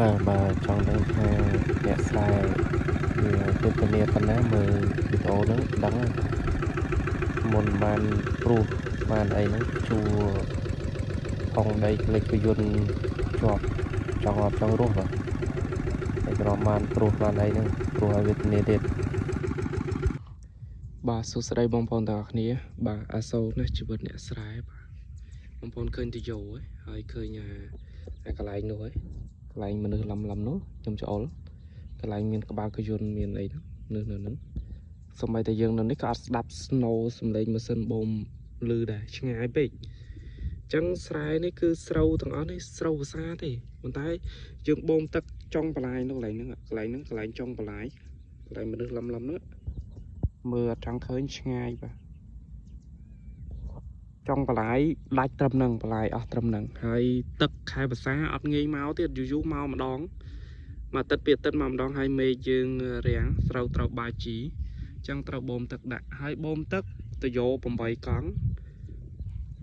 បាទបាទចង់ដឹងថាអ្នកស្រែវាវេទនាប៉ុណ្ណាមើលវីដេអូហ្នឹងដឹងហើយមុនបានព្រោះបានអីហ្នឹងជួផងដីក្លិចពយន្តជាប់ចង់អត់ចង់រស់បាទហើយក្រមបានព្រោះបានអីហ្នឹងព្រោះឲ្យវេទនាទៀតបាទសួស្តីបងប្អូនទាំងអស់គ្នាបាទអាសូរណាស់ជីវិតអ្នកស្រែបាទបងប្អូនឃើញតយោហ៎ហើយឃើញអាកន្លែងនោះហ៎កន្លែងមនុស្សឡំឡំនោះខ្ញុំច្អល់កន្លែងមានក្បាលកយន្តមានអីហ្នឹងមនុស្សនៅហ្នឹងសូម្បីតែយើងនៅនេះក៏អត់ស្ដាប់ snow សំឡេងម៉ាស៊ីនបូមឮដែរឆ្ងាយពេកអញ្ចឹងស្រែនេះគឺស្រូវទាំងអស់នេះស្រូវភាសាទេប៉ុន្តែយើងបូមទឹកចុងបន្លាយនោះកន្លែងហ្នឹងកន្លែងហ្នឹងកន្លែងចុងបន្លាយកន្លែងមនុស្សឡំឡំនោះមើលអត់ចង់ឃើញឆ្ងាយបាទចុងបន្លាយដាច់ត្រឹមហ្នឹងបន្លាយអស់ត្រឹមហ្នឹងហើយទឹកខែភាសាអត់ងាយមកទៀតយូរយូរមកម្ដងមួយអាទិត្យពីរអាទិត្យមកម្ដងហើយមេឃយើងរាំងស្រូវត្រូវបាយជីអញ្ចឹងត្រូវបូមទឹកដាក់ហើយបូមទឹកតយោ8កង់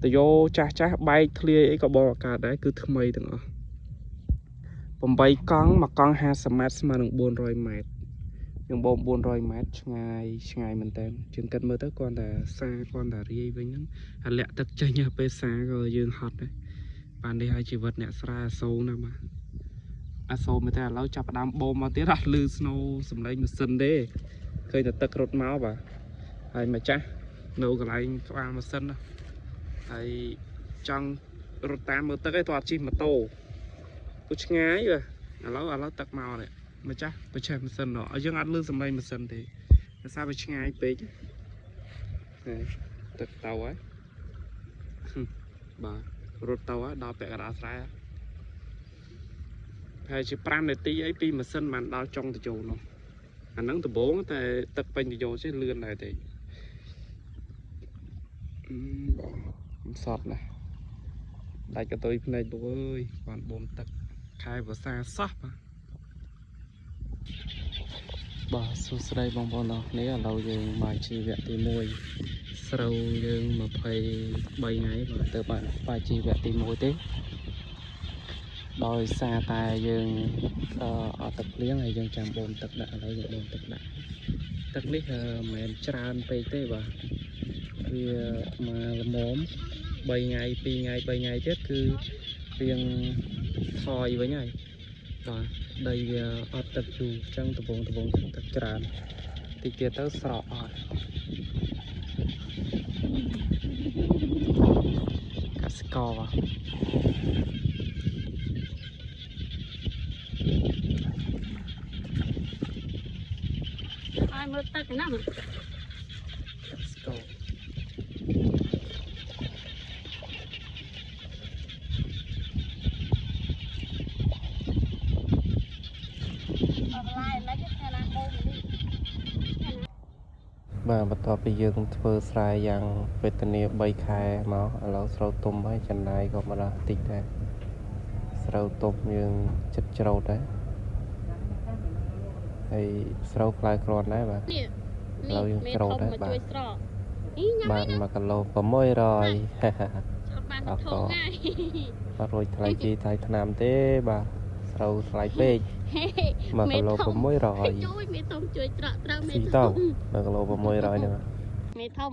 តយោចាស់ចាស់បែកធ្លាយអីក៏បោអាកាសដែរគឺថ្មីទាំងអស់8កង់មួយកង់50ម៉ែត្រស្មើនឹង400ម៉ែត្រយើងបូម400ម៉ែត្រឆ្ងាយឆ្ងាយមែនតើជាងគិតមើលទៅគ្រាន់តែសាគ្រាន់តែរាយវិញហ្នឹងអាលាក់ទឹកចេញទៅពេលសាក៏យើងហត់ដែរបាននេះហើយជីវិតអ្នកស្រែអាសូរណាស់បាទអាសូរមែនតើឥឡូវចាប់ផ្ដើមបូមមកទៀតអត់លឺស្នូសំឡេងម៉ាស៊ីនទេឃើញតែទឹករត់មកបាទហើយម្ចាស់នៅកន្លែងក្បាលម៉ាស៊ីនណាហើយចង់រត់តាមមើលទឹកឯងតើអត់ជិះម៉ូតូព្រោះឆ្ងាយបាទឥឡូវទឹកមកនេះម្ចាស់បច្ចេះម៉ាស៊ីនឲ្យយើងអត់លឺសំឡេងម៉ាស៊ីនទេដោយសារវាឆ្ងាយពេកហើយទឹកទៅហើយបាទរត់ទៅហើយដល់ពាក់កណ្ដាលស្រែប្រហែលជា5នាទីអីពីម៉ាស៊ីនបានដល់ចុងតយោនោះអាហ្នឹងដំបងតែទឹកពេញតយោចេះលឿនដែរទេបាទខ្ញុំសត់ណាស់ដាច់កតុយភ្នែកលោកអើយបានបូមទឹកខែវស្សាសោះបាទបាទសួស្តីបងប្អូនទាំងអស់គ្នាឥឡូវយើងមកជីវៈទី1ស្រូវយើង23ថ្ងៃបាទទៅបានបាយជីវៈទី1ទេដោយសារតែយើងអត់ទឹកភ្លៀងហើយយើងចាំបូមទឹកដាក់ឥឡូវយើងបូមទឹកដាក់ទឹកនេះមិនមែនច្រើនពេកទេបាទវាមកល្មម3ថ្ងៃ2ថ្ងៃ3ថ្ងៃទៀតគឺរៀងថយវិញហើយបាទដីវាអត់ទឹកយូរអញ្ចឹងដបងទឹកច្រើនតិចទៀតទៅស្រកអត់កសិករបាទ ឲ្យមើលទឹកណា កសិករ អត់ឡាយមិនទេណាបូមនេះ បាទបន្ទាប់ពីយើងធ្វើស្រែយ៉ាងវេទនា3ខែមកឥឡូវស្រូវទុំហើយចំណាយក៏មកដល់តិចដែរស្រូវទុំយើងចិត្តច្រូតដែរហើយស្រូវផ្លែគ្រាន់ដែរបាទ នេះ ឥឡូវយើង មេ ច្រូត ធំ ហើយបាទ មកជួយស្រកអីញ៉ាំ បាន អីណា 1គីឡូ600 ឆ្លប់បាន អ ធំ ក ណាស់ អត់រួចថ្លៃជីថ្លៃថ្នាំទេបាទស្រូវថ្លៃពេក ហេ 1គីឡូ600 ជួយមេធំជួយត្រកត្រូវមេ ស៊ី ធ ទៅ ំ 1គីឡូ600ហ្នឹង មេធំ